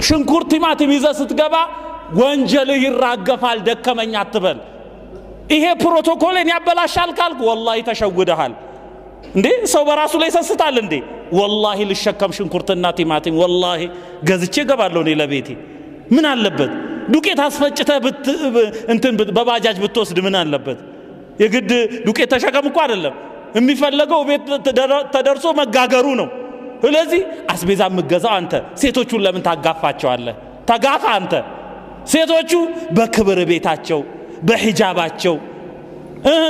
ሽንኩርት ቲማቲም ይዘህ ስትገባ ወንጀልህ ይራገፋል። ደከመኝ አትበል። ይሄ ፕሮቶኮልን ያበላሻል ካልክ ወላሂ ተሸውደሃል። እንዴ ሰው በራሱ ላይ ይሰስታል እንዴ? ወላሂ ልሸከም ሽንኩርትና ቲማቲም ወላሂ ገዝቼ እገባለሁ እኔ ለቤቴ። ምን አለበት ዱቄት አስፈጭተህ እንትን በባጃጅ ብትወስድ ምን አለበት? የግድ ዱቄት ተሸከም እኮ አይደለም የሚፈለገው፣ ቤት ተደርሶ መጋገሩ ነው። ስለዚህ አስቤዛ የምገዛው አንተ፣ ሴቶቹን ለምን ታጋፋቸዋለህ? ተጋፋ አንተ። ሴቶቹ በክብር ቤታቸው በሂጃባቸው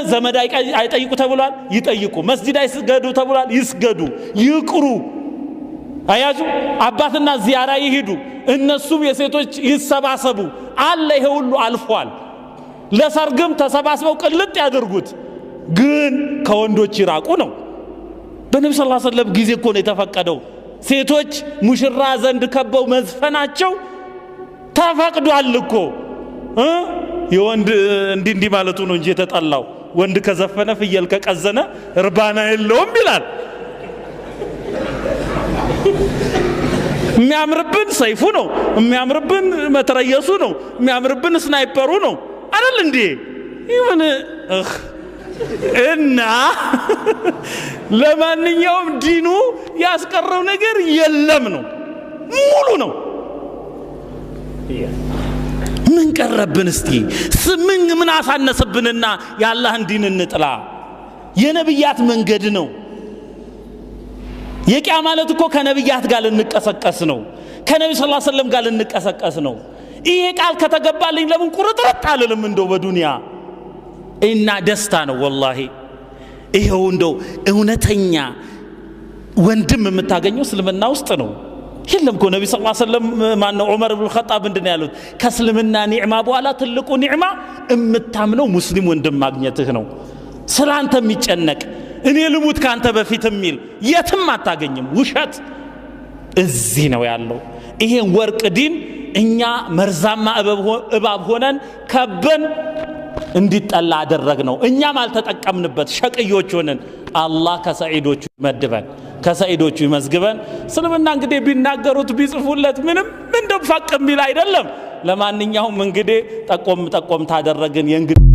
ዘመድ አይጠይቁ ተብሏል፣ ይጠይቁ። መስጂድ አይስገዱ ተብሏል፣ ይስገዱ፣ ይቅሩ። አያዙ አባትና ዚያራ ይሂዱ፣ እነሱም የሴቶች ይሰባሰቡ። አለ ይሄ ሁሉ አልፏል። ለሰርግም ተሰባስበው ቅልጥ ያድርጉት፣ ግን ከወንዶች ይራቁ ነው። በነቢ ስ ሰለም ጊዜ እኮ ነው የተፈቀደው። ሴቶች ሙሽራ ዘንድ ከበው መዝፈናቸው ተፈቅዷል እኮ። የወንድ እንዲህ እንዲህ ማለቱ ነው እንጂ የተጠላው። ወንድ ከዘፈነ ፍየል ከቀዘነ እርባና የለውም ይላል። የሚያምርብን ሰይፉ ነው፣ የሚያምርብን መትረየሱ ነው፣ የሚያምርብን ስናይፐሩ ነው አይደል እንዴ? ይሁን እና ለማንኛውም ዲኑ ያስቀረው ነገር የለም ነው፣ ሙሉ ነው። ምን ቀረብን እስቲ? ምን አሳነሰብንና የአላህን ዲን እንጥላ? የነብያት መንገድ ነው። የቂያ ማለት እኮ ከነብያት ጋር ልንቀሰቀስ ነው። ከነቢ ስ ሰለም ጋር ልንቀሰቀስ ነው። ይሄ ቃል ከተገባልኝ ለምን ቁርጥርጥ አልልም? እንደው በዱንያ እና ደስታ ነው ወላሂ። ይኸው እንደው እውነተኛ ወንድም የምታገኘው እስልምና ውስጥ ነው። የለም እኮ ነቢ ስ ሰለም ማነው ዑመር ብን ኸጣብ ምንድን ነው ያሉት? ከእስልምና ኒዕማ በኋላ ትልቁ ኒዕማ የምታምነው ሙስሊም ወንድም ማግኘትህ ነው። ስለ አንተ የሚጨነቅ እኔ ልሙት ከአንተ በፊት የሚል የትም አታገኝም። ውሸት እዚህ ነው ያለው። ይሄን ወርቅ ዲን እኛ መርዛማ እባብ ሆነን ከበን እንዲጠላ አደረግ ነው። እኛም አልተጠቀምንበት፣ ሸቅዮች ሆነን። አላህ ከሰዒዶቹ ይመድበን፣ ከሰዒዶቹ ይመዝግበን። እስልምና እንግዲህ ቢናገሩት ቢጽፉለት ምንም እንደው ፈቅ የሚል አይደለም። ለማንኛውም እንግዲህ ጠቆም ጠቆም ታደረግን የእንግዲህ